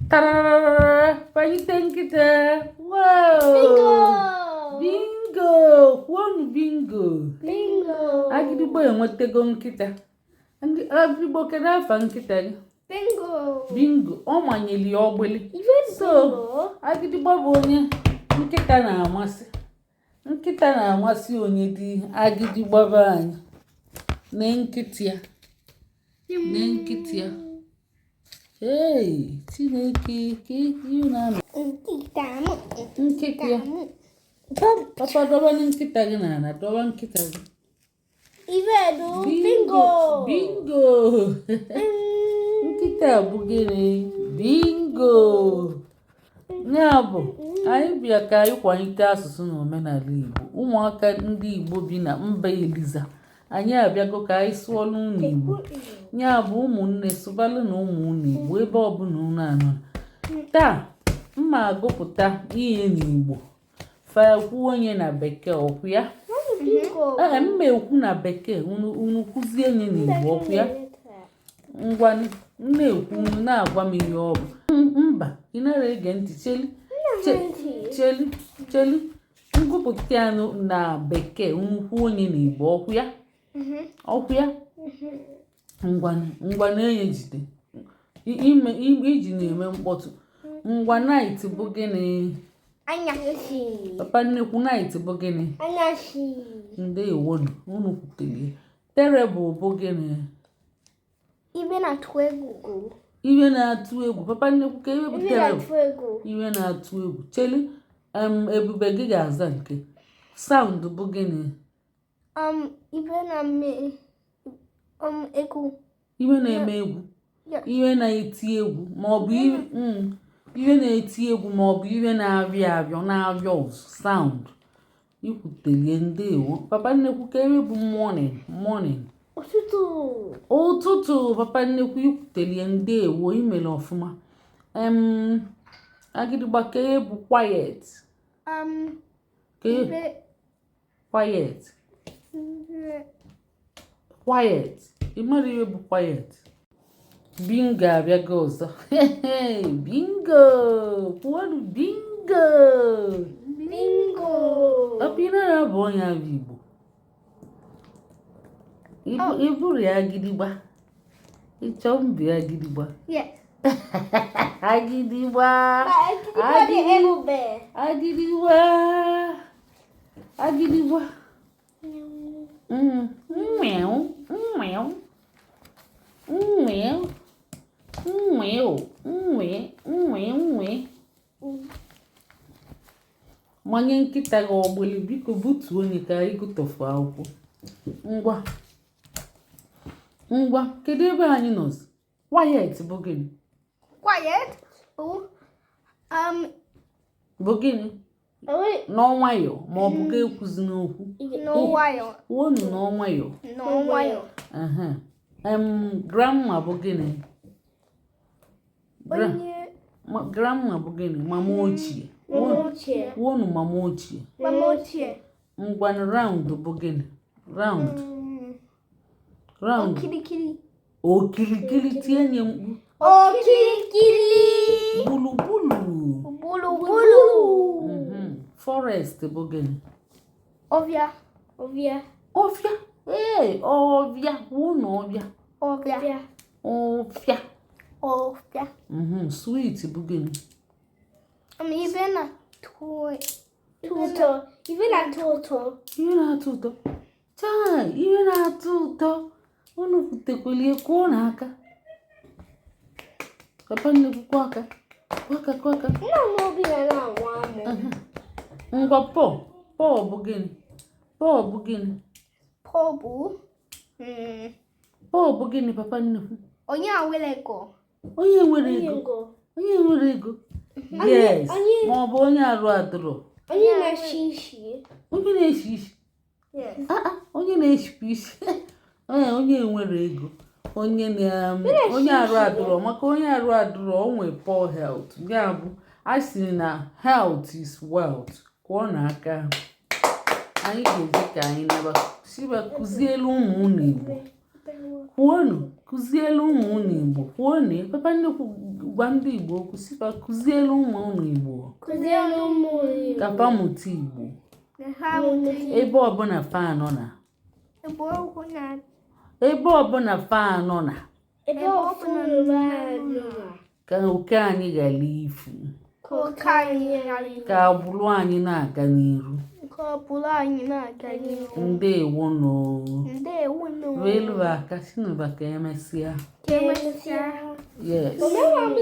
Tararara, kpalite nkịta. Wow! Bingo! Bingo! Kwuonu bingo! Bingo! Agịdịgbo enwetego nkịta. Agịdịgbo, kedu afa nkịta gị? Bingo! Bingo. Ọ manyeli ya ọgbịlị. Ife. So, Bingo! Agịdịgbo bụ onye nkịta na-amasị. Nkịta na-amasị onye dị agịdịgbo be anyị. Nee nkịta ya. Nee nkịta ya. Hey, Chineke, ka ihe na-anọ. Nkịta m. Nkịta ya. M. Papa, dọba nkịta gị n'ala, dọba nkịta gị. Ife du bingo! Bingo! Nkịta bụ gịnị? Bingo! Ya bụ, anyị bịa ka anyị kwalite asụsụ na omenala Igbo. Ụmụaka ndị Igbo bi na mba Eliza, anyị abịago ka anyị sụọlụ unu Igbo. Ya bụ, ụmụnne, sụbalụ na ụmụ unu Igbo ebe ọbụla unu anọ. Taa, mma agụpụta ihe n'Igbo. Fa kwuo onye na Bekee, ọkwụ ya? Bingo! Ee, mma ekwu na Bekee, unu kwuzie nye n'Igbo, ọkwụ ya? Ngwa, m na-ekwu, unu na-agwa m ihe ọ bụ. Mba, ị nara ege ntị. Cheli, cheli, cheli. Ngụpụta ya na Bekee, unu kwuo onye n'Igbo, ọkwụ ya? Ọkwụ ya? Ngwa, ngwa, na-enye jide ime iji na-eme mkpọtụ. Ngwa, night bụ gịnị? Anyasị. Papa nnekwu, night bụ gịnị? Anyasị. Ndewonu, unu kwutere. Terrible bụ gịnị? Ibe na-atụ egwu. Iwe na-atụ egwu. Papa nnekwu, ka iwe bụ Ibe terrible? na-atụ egwu. Iwe na-atụ egwu. Cheli, Ebube, gị ga-aza nke. Sound bụ gịnị? Ibe na-eme egwu. Iwe na-eme egwu. Yes. Iwe na-eti egwu maọbụ iwe na-eti egwu maọbụ iwe na-abịa abịa na-abịa ụzụ, sound. Ikwutelie, ndewo. Papa nnekwu, ka ebe bụ morning, morning? Ụtụtụ. Ụtụtụ. Papa nnekwu, ikwutelie, ndewo, imere ọfụma. Agịdịgba, ka ebe bụ quiet? Ka Ibe quiet. Ibe Quiet, ị mara ihe bụ quiet? Bingo abịago ọzọ. Bingo! Kwuonu bingo! Bingo. Papa, ị nara abụ onye abụ Igbo. Ịbụrụ ya agịdịgba, ịchọ mbụ ya agịdịgba. Yes. Agịdịgba! Agịdịgba dị ebube. Agịdịgba, agịdịgba! Meow, meow, meow, meow, nwe nwe nwe. Manye nkịta gị ọgbụlị, biko, butuo onye ka anyị gụtọfu akwụkwọ. Ngwa ngwa, kedu ebe anyị nọzi? Quiet bụ gịnị? Quiet. Oh. Bụ gịnị? Oh, N'ọnwayọ ma ọ bụ ga ekwuzi n'okwu. N'ọnwayọ. Kwuonu n'ọnwayọ. N'ọnwayọ. Aha. Grandma bụ gịnị? Onye Grandma bụ gịnị? Mama ochie. Mama ochie. Kwuonu mama ochie. Mama ochie. Ngwanụ, round bụ gịnị? Round. Round. Okirikiri. Okirikiri. Tie nye mkpu. Okirikiri. Gburugburu. Gburugburu. Forest bụ gịnị? Ọvịa. Ọvịa. Ọfịa. Ee, ọfịa. Kwuonu ọfịa. Ọvịa. Ọfịa. Ọvịa. Sweet bụ gịnị? Ibe na-atọ ụtọ. Ibe na-atọ ụtọ. Ihe na-atọ ụtọ. Chai, ihe na-atọ ụtọ. Unu kwutekwelie, kụọ n'aka. Papa nnukwu, kụọ aka, kụọ aka, kụọ aka. Nna m obi na na-anwa amụ. Ngwa, poor, poor bụ gịnị? Poor bụ gịnị? Poor bụ Poor bụ gịnị, papa nnukwu? Onye a nwere ego. Onye nwere ego, onye nwere ego, yes. Ma ọ bụ onye arụ adụrọ. Onye na-eshi isi. Onye na-eshi isi. Yes. Ah, ah, onye na-eshikwa isi. Onye nwere ego, onye na onye arụ adụrọ, maka onye arụ adụrọ, o nwee poor health. Ya bụ, a sị na health is wealth. Kwụọ n'aka. Anyị ga-eje ka anyị naba siba. Kụzielu ụmụ unu Igbo. Kwuonu, kụzielu ụmụ unu Igbo. Kwuonu ya. Papa nnukwu. Gwa ndị Igbo okwu, sịfa kụzielu ụmụ unu Igbo. Kụziere ụmụ Igbo. Ka fa mụta Igbo. Ka ha mụta Igbo. Ebe ọbụla fa nọ na Ebe ọbụla ebe ọbụla fa nọ na ebe ọbụla nọ na ka oke anyị ghara ifu. Ka oke anyị ghara ifu. Ka agbụrụ anyị na-aga n'iru. Ka agbụrụ anyị na-aga n'ihu. Ndewonụ. Ndewonụ. Welu aka sinụba ka emesịa. Ka emesịa. Yes. Mama.